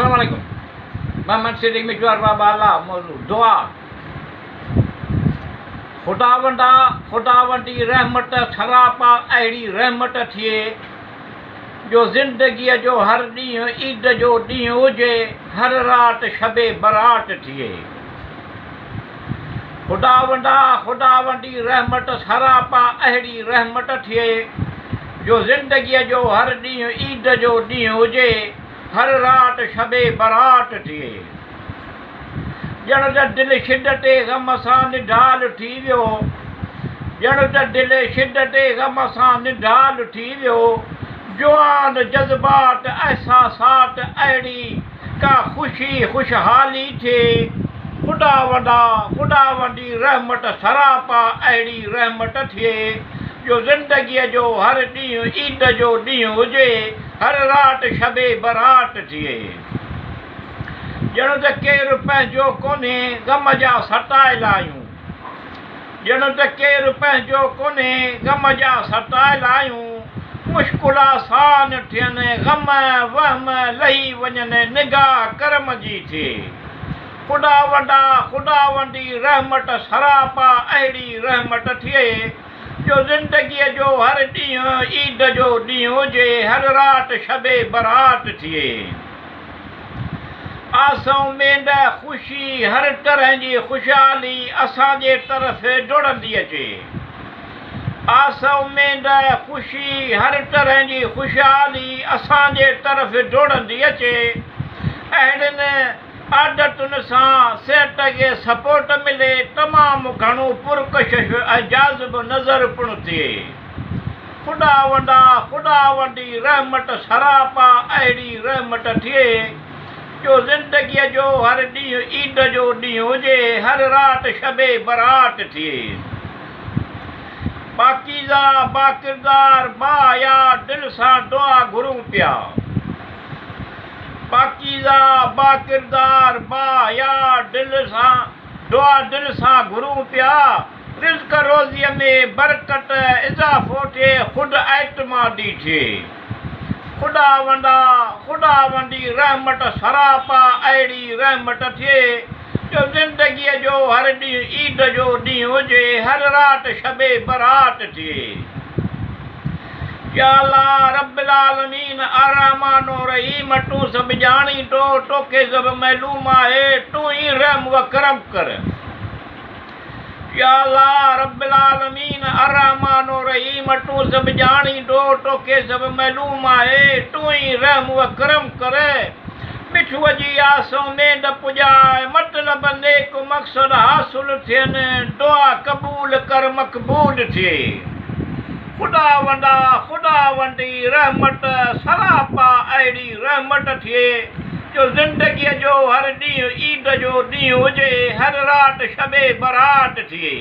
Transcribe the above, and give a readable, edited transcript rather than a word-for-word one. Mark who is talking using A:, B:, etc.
A: السلام عليڪم محمد صديق مٺو ارباب اعليٰ موضوع دعا خداوندا خداوندي رحمت سراپا اهڙي رحمت ٿئي جو زندگيء جو هر ڏينهن عيد جو ڏينهن هجي هر رات شب برات ٿئي خداوندا خداوندي رحمت سراپا اهڙي رحمت ٿئي جو زندگيء جو هر ڏينهن عيد جو ڏينهن هجي، هر رات شب برات ٿئي. ڄڻ ته دل شدت غم سان نڍال ٿي ويو، ڄڻ ته دل شدت غم سان نڍال ٿي ويو، جوان جذبات احساسات اهڙي ڪا خوشي خوشحالي ٿئي، خداوندا خداوندي رحمت سراپا اهڙي رحمت ٿئي جو زندگيء جو هر ڏينهن عيد جو ڏينهن هجي، هر رات شب برات ٿئي. ڄڻ ته ڪير پنهنجو ڪونهي غم جا ستايل آهيون. ڄڻ ته ڪير پنهنجو ڪونهي، غم جا ستايل آهيون. مشڪل آسان ٿين، غم وهم لهي وڃن، نگاهه ڪرم جي ٿئي. خداوندا خداوندي رحمت سراپا اهڙي رحمت ٿئي، جو زندگيء جو هر ڏينهن عيد جو ڏينهن هجي، هر رات شب برات ٿئي. آس اميد خوشي هر طرح جي خوشحالي اسان جي طرف ڊوڙندي اچي. آس اميد خوشي هر طرح جي خوشحالي اسان جي طرف ڊوڙندي اچي. اهڙين عادتن سان صحت کي سپورٽ ملي تمام گهڻو پرڪشش ۽ جاذب نظر پڻ ٿئي. خداوندا خداوندي رحمت سراپا اهڙي رحمت ٿئي جو زندگيء جو هر ڏينهن عيد جو ڏينهن هجي هر رات شب برات ٿئي. پاڪيزه باڪردار باحيا دل سان دعا گهرون پيا. پاڪيزه باڪردار باحيا دل سان دعا دل سان گهرون پيا. رزق روزيء ۾ برڪت اضافو ٿئي خود اعتمادي ٿئي. خداوندا خداوندي رحمت سراپا اهڙي رحمت ٿئي جو زندگيء جو هر ڏينهن عيد جو ڏينهن هجي هر رات شب برات ٿئي. يا الله رب العالمين الرحمٰن الرحيم تون سڀ ڄاڻين ٿو توکي سڀ معلوم آهي تون ئي رحم و ڪرم ڪر. يا الله رب العالمين الرحمٰن الرحيم تون سڀ ڄاڻين ٿو توکي سڀ معلوم آهي تون ئي رحم و ڪرم ڪر مٺوء جي آس اميد پڄاء مطلب نيڪ مقصد حاصل ٿين دعا قبول ڪر مقبول ٿئي خداوندا خداوندي رحمت سراپا اهڙي رحمت ٿئي جو زندگيء جو هر ڏينهن عيد جو ڏينهن هجي، هر رات شب برات ٿئي.